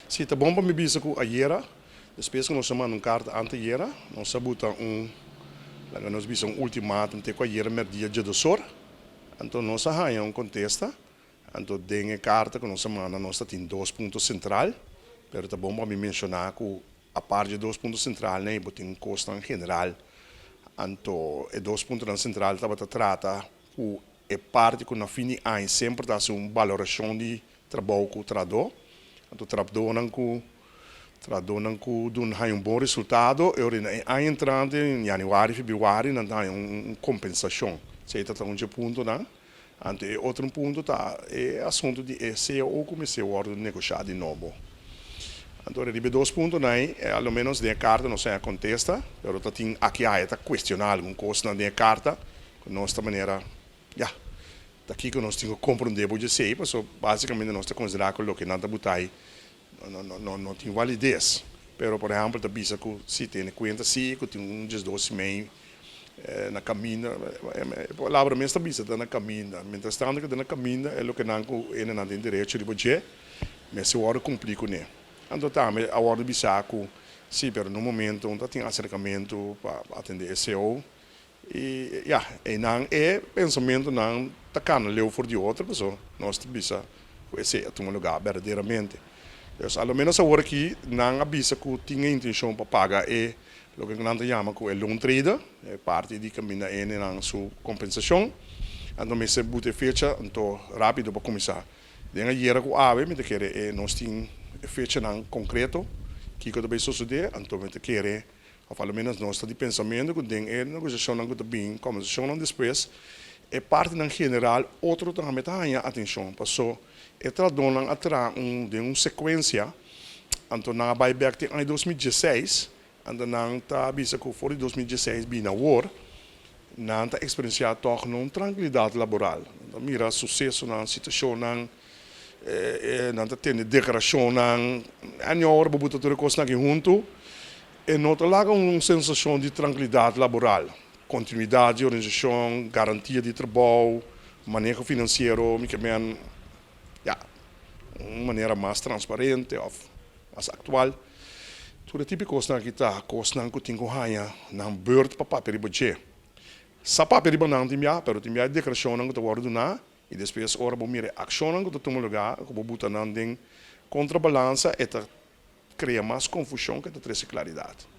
Si, ta bon pa mi bisa ku ayera, despues ku nos a manda un karta antayera, nos a buta un, laga nos bisa un ultimatum te ku ayera mèrdia djedosor. Anto nos a haña un kontesta. Anto den e karta ku nos a manda nos ta tin dos punto sentral, pero ta bon pa mi menshoná ku apart dje dos punto sentralnan ei bo tin kosnan general. Anto e dos puntonan sentral tabata trata ku e parti ku na fin di aña semper ta hasi un balorashon di trabou ku trahadó. Anto trabdónan ku trahadónan ku duna haña un bon resultado e ora na e aña entrante en yanüari, febrüari nan ta haña un kompensashon. Esei ta ta un dje puntonan. Anto e otro punto ta e asuntu di e cao ku mester wòrdu negoshá di nobo. Anto riba e dos puntonan ei a lo ménos den e karta nos haña kontesta, pero ta tin aki aya ta kuestioná algun kosnan den e karta ku nos ta manera ya ta kiko nos tin ku komprondé bo djesei pasobra básikamente nos ta konsiderá ku loke nan ta buta ei no tin valides. Pero por ehèmpel ta bisa ku si tene kuenta si ku tin un diesdos mei na kaminda, e palabra mes ta bisa ta na kaminda. Mientras tanto ku ta na kaminda e loke nan ku hendenan tin derecho riba dje mester wòrdu kumplí kuné. Anto tambe a wòrdu bisá ku si pero na un momento ta tin aserkamentu pa atendé e CO I ya, einan e pensamentunan ta kana leu for di otro, pasobra nos ta bisa ku esei a tuma lugá berdaderamente. Dus a lo ménos awor aki nan a bisa ku tin e intenshon pa paga e loke ku nan ta yama ku e loontrede, e parti di kaminda hendenan su kompensashon. Anto mester buta e fecha anto rápido pa kuminsá. Den ayera ku awe mi ta kere e nos tin e fechanan konkreto kiko ta bai sosodé, anto mi ta kere Of alomenos nos ta di pensamentu ku den e negosiashonnan ku ta bin, kòmbersashonnan despues, e partinan general otro tambe ta haña atenshon. Paso e trahadónan a traha un den un sekuensia, anto nan a bai bèk den aña 2016, anto nan ta bisa ku for di 2016 bini awor, nan ta eksperensiá tòg no un trankilidat laboral. Nan ta mira susesonan, situashonnan, nan ta tende deklarashonnan. Aña ora bo buta tur e kosnan aki huntu, e no ta laga un sensashon di trankilidat laboral. Kontinuidat di organisashon, garantia di trabou, maneho finansiero, mi ke men, ya, un manera mas transparente òf mas aktual. Tur e tipo di kosnan aki ta kosnan ku tin ku haña nan bùrt pa papia riba dje. Sa papia riba nan tin bia, pero tin bia e deklarashonnan ku ta wòrdu duná i despues ora bo mira e akshonnan ku ta tuma lugá, ku bo buta nan den kontrabalansa, e ta krea mas konfushon ku e ta trese klaridat.